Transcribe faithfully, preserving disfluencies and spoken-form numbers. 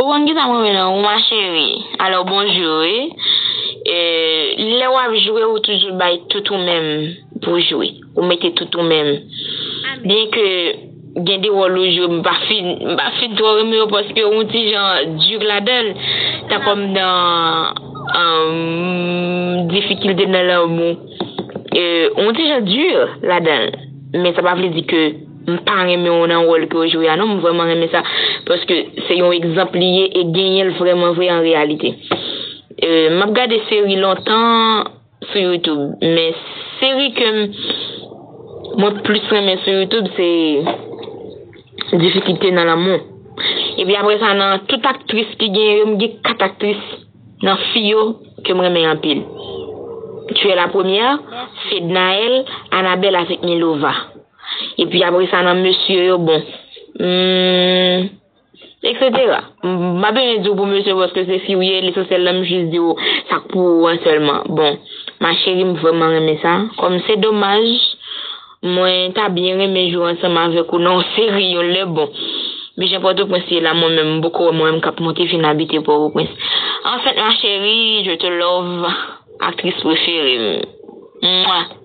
Ou konn ki sa m renmen nan ou, ma chérie? Alò, bonjou, wi. E, lè w ap jwe, ou toujou bay tout ou menm pou jwe. Ou mete tout ou menm. Byen ke gen de wòl ou jwe, m pa fin, m pa fin twò renmen yo paske yon ti jan di ladan l. Tankou m nan um, difikilte nan lanmou. E, yon ti jan di ladan l. Men sa pa vle di ke m pa renmen w nan wòl ke w jwe a, non, m vrèman renmen sa. Paske se yon egzanp li ye e genyen l vrèman vre an reyalite. E, m ap gade seri lontan sou YouTube, men seri ke m, mwen plis renmen sou YouTube, se Difikilte nan lanmou. Epi apre sa, nan tout aktris ki genyen yo, m gen kat aktris nan fi yo ke m renmen anpil. Tu es la première, Fednaelle, Annabelle avèk Milova. Epi apre sa, nan mesye yo, bon, hmm, et cetera. M pa bezwen di w pou mesye paske se fi w ye, lesansyèl la m jis di w sa k pou ou an sèlman. Bon, ma chérie, m vrèman renmen sa. Kòm se domaj, mwen ta byen renmen jwe ansanm avèk ou nan yon seri yon lè, bon. Bijan Pòtoprens ye la, mwen menm, m poko wè mwen menm k ap monte vin abite Pòtoprens. Anfèt, ma chérie, je te love, aktris prefere m. Mwa.